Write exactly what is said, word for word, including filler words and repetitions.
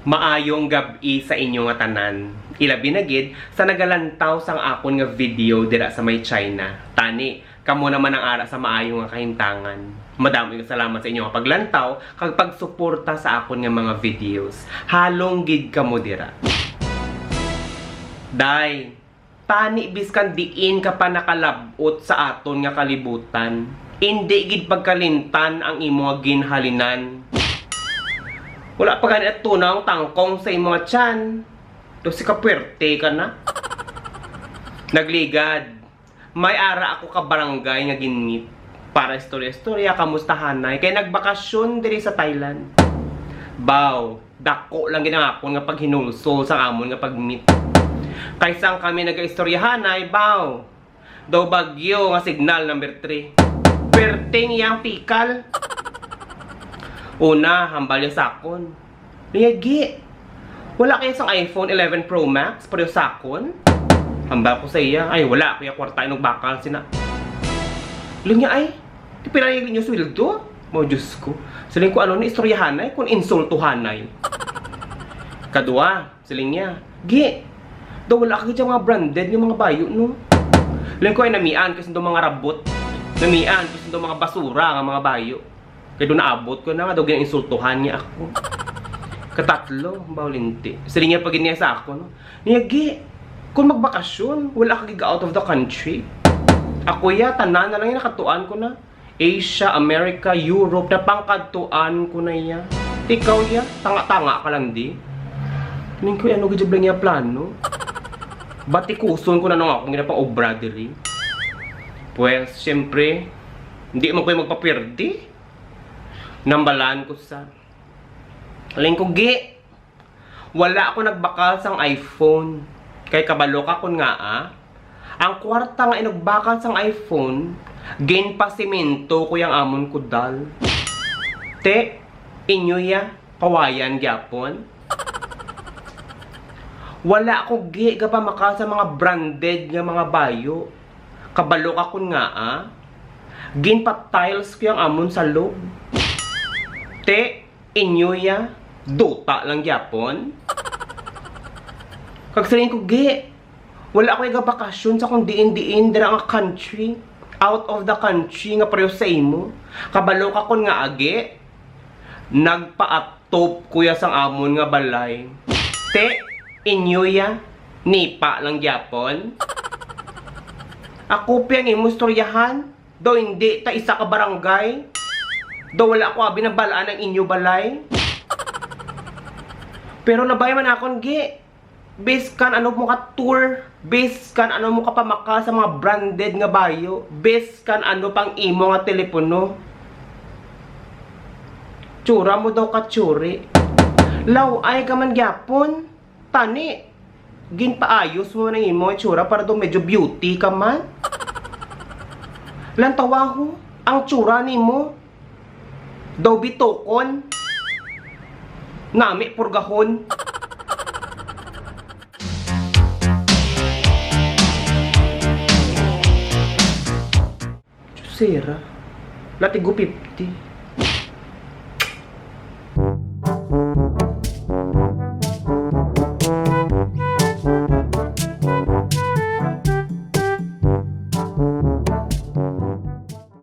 Maayong gab-i sa inyo nga tanan. Ilabi na gid sa nagalantaw sang akon nga video dira sa may China. Tani, kamo naman ang ara sa maayo nga kahintangan. Madamo nga salamat sa inyo nga paglantaw kag pagsuporta sa akon nga mga videos. Halong gid kamo dira. Day, tani biskan diin ka pa nakalab-ot sa aton nga kalibutan, indi gid pagkalimtan ang imo nga ginhalinan. Wala pa gani natunaw ang tangkong sa imo nga tiyan. Daw si kapwerte ka na. Nagligad, may ara ako ka barangay nga ginmeet para istorya-istorya, kamustahanay, kay nagbakasyon diri sa Thailand. Baw, dako lang gid ang akon nga paghinulsol sang amon nga pagmeet. Kay sang kami nagaistoryahanay, baw, daw bagyo nga signal number three. Perting iyang pikal. Una, hambal niya sa akon. Niya, gi, wala kaya sang iPhone eleven Pro Max pareho sa akon? Hambal ko sa iya, ay, wala, kuya, kwarta inog bakal sina. Linya, ay, pila yung inyo sweldo? Mo, Diyos ko. Siling ko, ano ni istoryahanay, kung insultuhanay. Kadua, siling niya, gi, daw wala ka gid sa mga branded nga mga bayo, no? Siling ko, ay, namian kasi daw mga rabot. Namian kasi daw mga basura nga mga bayo. Kay doon naabot ko na nga daw ginainsultuhan niya ako. Katatlo, baw linti. Siling niya pag niya sa ako, no? Niya, gi, kung magbakasyon, wala ka gig out of the country. Ako ya, tanan na lang yung nakatuan ko na. Asia, America, Europe, napangkadtuan ko na iya. Ikaw ya, tanga-tanga ka lang di. Ning ko, ano gid ba niya plano? Batikuson ko na nung akong ginapang obra diri. Pues, siyempre, hindi man ko yung magpapirdi. Nambalan ko sa Lingkugi. Wala ako nagbakal sang iPhone. Kay kabalo ka kun ngaa, ang kwarta nga inugbakal sang iPhone, ginpasimento ko yang amon kudal. Te, inyo ya, kawayan gyapon. Wala ako gi gapamakal sa mga branded nga mga bayo. Kabalo ka kun ngaa, ginpa-tiles ko yang amon salog. Te, inyo ya, duta lang gyapon. Kag siling ko, gi, wala ako igabakasyon sa kung diin-diin dira nga country, out of the country nga pareho sa imo. Kabalo ka kun ngaa, gi, nagpaatop ko ya sang amon nga balay. Te, inyo ya, nipa lang gyapon. Ako pa ang imo istoryahan. Daw hindi ta isa ka barangay. Daw wala ko abi nabalaan ang inyo balay. Pero labay man akon, gi. Biskan ano mo ka tour, biskan ano mo ka pamakal sa mga branded nga bayo, biskan ano pang imo nga telepono. Tsura mo daw ka tsuri. Law-ay ka man gyapon. Tani, ginpaayos mo na imo itsura para daw medyo beauty ka man. Lantawa ho, ang tsura nimo daw bitokon. Nami purgahon. Sira. Latigo fifty.